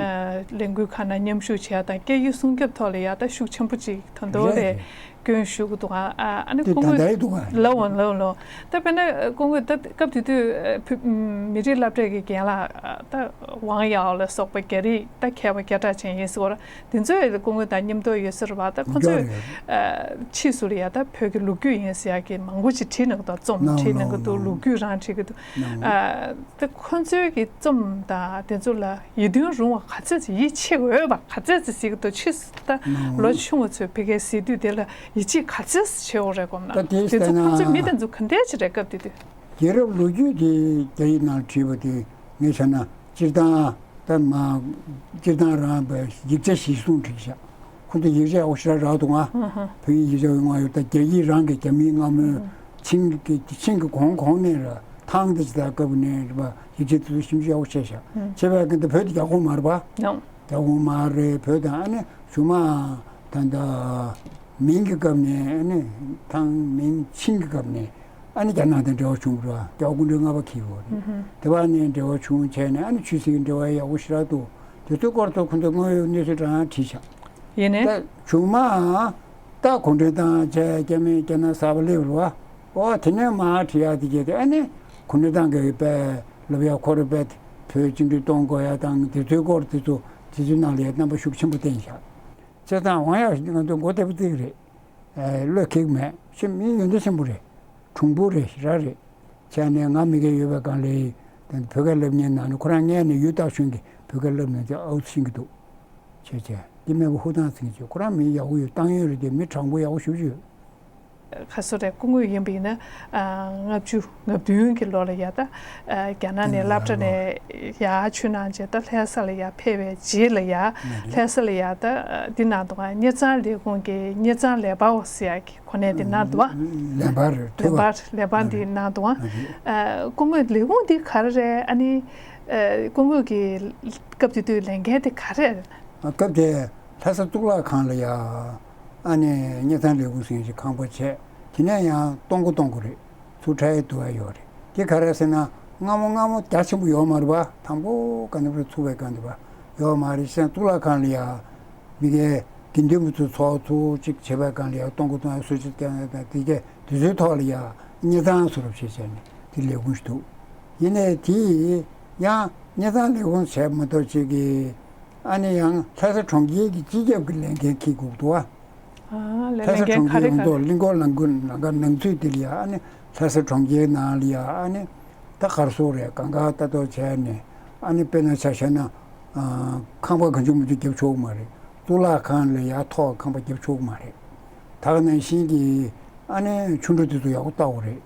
ལས་འགུལ་ཁག་ནང་མཉམ་ཞུགས་བྱས་དང་སྐད་ཡིག་སྲུང་སྐྱོབ་ཐོག་ལ་ཡ་ད་ཤུགས་ཆེན་པོ་ཅིག་ད་མདོ་རེད་ལས་རེད། སྐྱོན་ཞུ་གི་འདུག་ཨ་ཨ་ནི་དེ་སྐུ་ད་ལྟ་ངོས་ཡི་འདུག་ཨ། ལོ་ཝང་ལོ་ལོ་ད་དཔེར་ན་སྐུ་ངོས་ད་སྐབས་དེ་དུས་ཨ་བུ་མི་རིགས་སློབ་གྲྭ་གི་རྒན་ལགས་ཨ་ད་ཝང་ཡའོ་ལ་སོགས་པ་རྒྱ་རིགས་ད་མཁས་པ་སྐད་གྲགས་ཅན་ཡིན་ཟེར་བ། དེ་ཚོས་སྐུ་ངོ་དང་མཉམ་དུ་ཡོད་ས་རེད་བ། ད་ཁོ་ཚོས་ཡོད་རེད། ཨ་ཕྱིས་སུ་ལ་ཡ་ད་བོད་ཀྱི་ལོ་རྒྱུས་ཡིན་ཟེར་ཡག་གི་མང་པོ་ཅིག་བྲིས་གནང་གི་འདུག་རྩོམ་ནོ་བྲིས་གནང་གི་འདུག་ནོ་ལོ་རྒྱུས་རང་བྲིས་ཀྱི་འདུག་ནོ། ཨ་ད་ཁོ་ཚོའི་གི་རྩོམ་དང་དེ་ཚོ་ལ་ཡིད་རྟོན་རུང་བ་ག་ཚད་ཅིག་ཡིད་ཆེས་འོས་པ་ག་ཚད་ཅིག་གཟིགས་ཀྱི་འདུག་ཕྱིས་སུ་ད་ནོ་ལོ་ཆུང་བ་ཚོས་ཕ་གིར་གཟིགས་དུས་དེ་ལ་ཡིད་ཆེས་ག་ཚད་ཅིག་བྱེད་འོས་རེད་གོ་ན། ད་དེ་དེ་ཚོ་ལྟ་ན་ཁོ་ཚོའི་མི་དེ་ཚོ་ག་འདྲས་ཅིག་རེད་སྐབས་དེ་དུས། རྒྱལ་རབས་ལོ་རྒྱུས་དེ་རྒྱ་ཡིག་ནང་བྲིས་པ་དེ་ངས་བྱས་ན་སྤྱིར་བཏང་། ད་མ། སྤྱིར་བཏང་རང་པའི་ཡིག་ཆ་གཞིར་བཟུང་བྲིས་ཤག་ཁོ་ཚོ་ཡིག་ཆ་ཡག་པོ་ཞེ་དྲག་རག་འདུག་ང་། ཨ་ཧ། བོད་ཡིག་ཡིག་ཆ་ཡོད་མ་ཡོད། ད་རྒྱ་ཡིག་རང་གི་རྒྱ་མིའི་སྔ་མོའི་ཨ་ཧ། ཆིང་གི་ཆིང་གི་གོང་གོང་ནས་ར་ཐང་དེ་ཅི་ད་སྐབས་ནས་རེད་པ། ཡིག་ཆ་དེ་ཚོ་ཞིབ་འཇུག་ཡག་པོ་བྱས་ཤག་ཨ་ཧ། བྱས་པའི་གི་ད་བོད་དེ་རྒྱ་གོང་མ་རེད་པ། ཡང་། རྒྱ་གོང་མ་རེད། བོད་དང་ཨ་ནི་གཞུག་མ་ད་ད་མིང་གི་སྐབས་ནས་ཨ་ནི་ཐང་མིང་ཆིང་གི་སྐབས་ནས། ཨ་ནི་རྒྱ་ནག་དང་འབྲེལ་བ་བྱུང་བ་རེད་བ། རྒྱ་དབར་སྐུ་ཕྲེང་ལྔ་པ་འཁེལ་བ་རེད། ཨུ་ཧུ། དེ་བ་ནས་འབྲེལ་བ་བྱུང་བྱས་ནས་ཨ་ནི་ཆོས་སྲིད་ཀྱི་འབྲེལ་བ་ཡག་པོ་ཞེ་དྲག་འདུག་དེ་ཚོའི་སྐོར་དུ་ཁོ་ཚོ་དངོས་ཡོད་གནས་ཚུལ་རང་བྲིས་ཤག་ཡིན་ནའི། ད་གཞུག་མ་ད་གུང་ཁྲན་ཏང་བྱས་རྒྱ་མི་རྒྱ་ནག་གསར་པ་སླེབས་རེད་བ། ཨོ་དེ་ནས་མར་བྲིས་ཡག་དེ་གྱད་དེ་ཨ་ནི་གུང་ཁྲན་ཏང་གི་དཔེ་ལབ་ཡག་ཁོ་རེ་དཔེ་བོད་བཅིངས་འགྲོལ་གཏོང་དགོས་ཡག་དང་དེ་ཚོའི་སྐོར་དེ་ཚོ་དེ་ཚོའི་ནང་ལ་ཡ་རྣམ་པ་ཤུགས་ཆེན་པོ་བསྟན་ཤག་བྱས་ཙང་ཝང་ཡའོ་ང་ཚོ་མགོ་བདེ་པོ་བརྩི་གི་རེད། ཨེ་བློས་འཁེལ་གི་མེད། ཤི་མི་ཡོན་ཏན་ཆེན་པོ་རེད། གྲུང་པོ་རེད། ཞེ་དྲག་རེད། བྱས་ནས་ང་མི་སྒེར་ཡོད་པའི་སྒང་ལ་བོད་སྐད་སློབ་གཉེར་གནང་ནས་ཁོ་རང་སྔས་ནས་ཡུལ་ལྟ་གཞོན་གྱི་བོད་སྐད་སློབ་གནང་ཚེ་ཨའུ་ཚོ་ཤེས་ཀྱི་འདུག་བྱས་བྱས་འདི་མེད་པ་ཧུར་ཐག་ཚིག་བྱས་ཁོ་རང་མི་ཡག་པོ་ཡོད། ཏང་ཡོན་རེད་དེ་མི་དྲང་པོ་ཡག་པོ་ཞེ་པོ་ཅིག་ཡོད། ཁ་སོ་རེ་སྐུ་ངོ་ཡིན་པ་ཡིན་ན་ཨ་ལྔ་བཅུ་ང་བདུན་གྱི་ལོ་ལ་ཡ་ད་ཨ་རྒྱ་ནག་ནས་སློབ་གྲྭ་ནས་ཡར་ཆུ་ནང་བྱས་ད་ལྷ་ས་ལ་ཡར་ཕེབས་པའི་རྗེས་ལ་ཡ་ལྷ་ས་ལ་ཡ་ད་ཨ་འདི་ནང་དུ་ང་དངུལ་རྩིས་ལས་ཁུངས་ཀྱི་དངུལ་རྩིས་ལས་པ་བ་ཟེར་ཡག་གི་གོ་གནས་དེ་གནང་འདུག་བ། ལས་འབར་ཐོས་པ། ལས་འབར་ལས་འབར་འདི་གནང་འདུག་བ། ཨ་སྐུ་ངོ་ལས་ཁུངས་འདི་ག་རེ་རེད། ཨ་ནི་ཨ་སྐུ་ངོ་གི་སྐབས་དེ་དུས་ལས་འགན་དེ་ག་རེ་རེད། སྐབས་དེ་ལྷ་ས་གཙུག་ལག་ཁང་ལ་ཡ་ཨ་ནི་དངུལ་རྩིས་ལས་ཁུངས་ཟེར་ཞིག་ཁང་པ་བྱས། དེ་ནས་ཡང་གཏོང་སྒོ་གཏོང་དགོས་རེད། ཚུར་ཁྲལ་བསྡུ་བ་ཡོད་རེད། དེ་ག་རེ་ཟེར་ན་སྔ་མོ་སྔ་མོ་རྒྱ་ཆེན་པོ་ཡོད་མ་རེད་པ། དང་པོ་ག་ནས་བར་ཚུགས་པའི་སྒང་དེ་པ་ཡོད་མ་རེད། བྱས་ཙང་གཙུག་ལག་ཁང་ལ་ཡ་མི་སྒེར་དགེ་འདུན་པ་ཚོ་ཚོགས་ཚུགས་ཅིག་བྱེད་པའི་སྒང་ལ་ཡ་གཏོང་སྒོ་གཏོང་ཡ་སུ་ཅིག་ཀྱང་དང་དེ་གས་དེ་ཚོའི་ཐོག་ལ་ཡ་དངུལ་རྩིས་བཟོ་རོགས་བྱེད་བྱས་ནས་དེ་ལས་ཁུངས་ཤིག་འདུག་ཡིན་ནའི་དེ་ཡང་དངུལ་རྩིས་ལས་ཁུངས་བྱས་མ་གཏོགས་ཅིག་གི་ཨ་ནི་ཡང་ལྷ་ས་གྲོང་ཁྱེར་གྱི་སྤྱི་ཁྱབ་ཀྱི་ལས་འགན་འཁྱེར་དགོས་འདུག་ཨ། ཨ་ལས་ལྷ་ས་ལས་འགན་གྲོང་ག་རེ་ཁྱེར་ག་ཡོངས་རྫོགས་རེད། གླིང་སྐོར་ལམ་ཁུལ་ལམ་ཁ་ནང་ཚུད་དེ་ལ་ཡ་ཨ་ནི་ལྷ་ས་གྲོང་ཁྱེར་ནང་ལ་ཡ་ཨ་ནི་ད་གར་སོགས་རེད། གང་ག་ལྟ་རྟོག་བྱས་ནས་ཨ་ནི་དཔེར་ན་ཆ་བཞག་ན་ཨ་ཁང་པ་གང་བྱུང་མང་བྱུང་རྒྱབ་ཆོག་གི་མ་རེད། གཙུག་ལག་ཁང་ལ་ཡ་ཐོག་ཁང་པ་རྒྱབ་ཆོག་གི་མ་རེད། ད་ག་ནང་བཞིན་གྱི་ཨ་ནི་ཆུ་འགྲོ་དེ་ཚོ་ཡག་པོ་ལྟ་དགོས་རེད།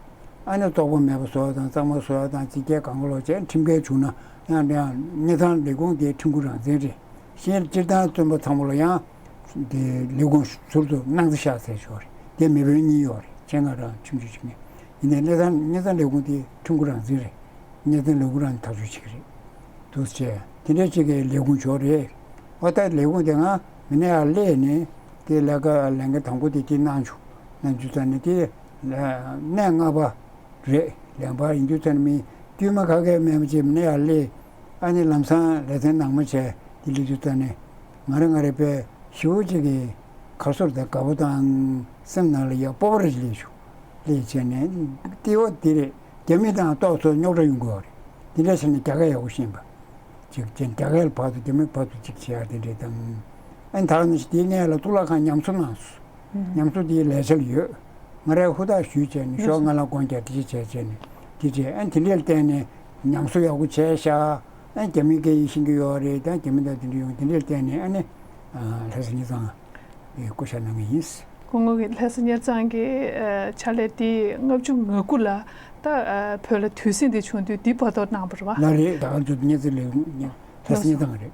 ཨ་ནི་བཙོག་པ་མེད་པ་བཟོ་བ་དང་གཙང་མ་བཟོ་བ་དང་ཅི་སྐྱེལ་གང་ག་ལོག་བྱས་ཁྲིམས་འགལ་བྱུང་ན་ཡང་ཡང་དངུལ་རྩིས་ལས་ཁུངས་དེ་ཁྲིམས་ཁུར་རང་བཙན་རེད། གཞན་སྤྱིར་བཏང་བཙོན་པ་ཚང་མ་ལ་ཡང་དེ་ལས་ཁུངས་ཟུར་དུ་གནང་རྩིས་བཞག་ཟེར་ཞོར་རེད། དེ་མི་དཔོན་གཉིས་ཡོད་རེད། ཁྱེད་ང་རང་ཁྲིམས་གཅོད་བྱེད་མཁན་ཡིན་ནའི་གནས་སྟངས་གནས་སྟངས་ལས་ཁུངས་དེ་ཁྲིམས་ཁུར་རང་བཙན་རེད། གནས་སྟངས་ལས་ཁུངས་རང་ཐག་གཅོད་བྱེད་ཀྱི་རེད། འདུག་སེ་བྱས་དེ་འདྲ་ཅིག་གི་ལས་ཁུངས་ཞོར་རེད། འོ་ད་ལས་ཁུངས་དེ་ང་མི་སྣ་ཡར་སླེབས་ནས་དེ་ལས་ཀ་ལས་འགན་དང་པོ་དེ་དེ་གནང་བྱུང་གནང་བྱུང་ཙང་ནས་དེ་གནས་ལྔ་པ་རེད། ལས་འབར་ཡིན་དུས་ཙང་ནས་མི་དཀྱུས་མ་ཁ་སྐད་མེད་པ་ཅིག་མི་སྣ་ཡར་སླེབས། ཨ་ནི་ལམ་སང་ལེ་ཚན་ནང་མ་བྱས་ དེ་སླེབས་དུས་ད་ནི་ང་རེ་ང་རེ་དཔེ་ཞེ་པོ་ཅིག་གི་ག་སོར་དང་དགའ་པོ་དང་སེམས་ནང་ལ་ཡ་སྤོབས་པ་རེ་སླེབས་བྱུང་། སླེབས་བྱས་ནས་ལྟེ་བ་དེ་རེད། རྒྱ་མི་དང་ཏོག་ཙམ་རྙོག་དྲ་ཡོང་གི་ཡོད་རེད། དེ་འདྲ་བྱས་ནས་རྒྱ་སྐད་ཡག་པོ་ཤེས་པ་ཅིག་བྱས། རྒྱ་སྐད་ལ་བར་དུ་རྒྱ་མི་བར་དུ་ཅིག་བྱེད་ཡག་དེ་འདྲས་དང་། ཨ་ནི་ད་ག་ནང་བཞིན་དེའི་སྔོན་ལ་གཙུག་ལག་ཁང་ཉམས་གསོ་གནང་སོང་། ཉམས་གསོ་དེའི་ལས་འཆར་ཡོད། ང་རས་ཧུར་ཐག་ཞུས་བྱས་ནས་ཞོགས་སྔ་ལངས་དགོང་འཁྱག་དེ་བྱས་བྱས་བྱས་ནས་དེ་བྱས། ཨ་ནི་དེ་འདྲས་ལ་བརྟེན་ནས་ཉམས་གསོ་ཡག་པོ་བྱས་ཤག་ཨ་ནི་རྒྱ་མི་སྐད་ཡིག་ཤེས་ཀྱི་ཡོད་རེད། ད་རྒྱ་མི་དང་དེ་འདྲས་ཡོང་། དེ་འདྲས་ལ་བརྟེན་ནས་ཨ་ནི་ལྷ་ས་ཉི་ཚང་གི་སྐུ་ཞབས་གནང་གི་ཡིན། སྐུ་ངོ་གིས་ལྷ་ས་ཉི་ཚང་གི་ཕྱག་ལས་དེ་ལྔ་བཅུ་ང་དགུ་ལ་ད་བོད་ལ་དུས་ཟིང་དེ་བྱུང་དུས་དེ་བར་དུ་གནང་བ་རེད་བ། ལགས་རེད། ད་ག་ཚོད་ཉི་ཚེ་ལས་ལྷ་ས་ཉི་ཚང་རེད།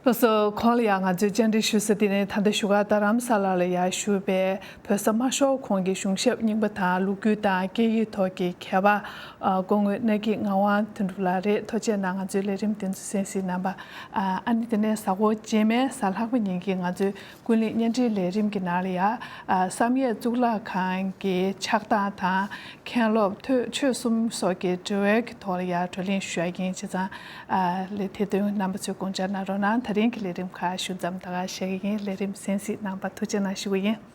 ལགས་སོ། གོང་ལ་ཡང་ང་ཚོས་བཅར་འདྲི་ཞུ་ས་དེ་ནི་ད་ལྟ་བཞུགས་སྒར་རྡ་རམ་ས་ལ་ལ་ཡང་བཞུགས་པའི་བོད་ས་མ་ཤོར་གོང་གི་གཞུང་ཞབས་རྙིང་པ་དང་ལོ་རྒྱུས་དང་སྐད་ཡིག་ཐོག་གི་མཁས་པ་སྐུ་ངོ་ནག་སྐྱིད་ངག་དབང་དོན་གྲུབ་ལགས་རེད། ཐུགས་རྗེ་གནང་ང་ཚོའི་ལས་རིམ་དེ་ཚོ་གསན་གཟིགས་གནང་བ། ཨ་ནི་དེ་ནས་གཟའ་འཁོར་རྗེས་མའི་གཟའ་ལྷག་པ་ཉིན་གྱི་ང་ཚོའི་ཀུན་གླེང་བརྙན་འཕྲིན་ལས་རིམ་གྱི་ནང་ལ་ཡང་བསམ་ཡས་གཙུག་ལག་ཁང་གི་ཆགས་སྟངས་དང་། མཁན་སློབ་ཐོས་ཆོས་གསུམ་སོགས་ཀྱི་འབྲེལ་བའི་གི་ཐོག་ལ་ཡང་བགྲོ་གླེང་ཞུ་ཡ་ཡིན། བྱས་ཙང་ཨ་ལས་དེ་དོན་རྣམ་པ་ཚོས་དགོངས་འཇགས་གནང་རོགས་གནང་། ད་རིང་གི་ལས་རིམ་ཁག་ཞུ་མཚམས་ད་ག་བཞག་གི་ཡིན། ལས་རིམ་གསན་གཟིགས་གནང་བར་ཐུགས་རྗེ་གནང་ཞུ་གི་ཡིན།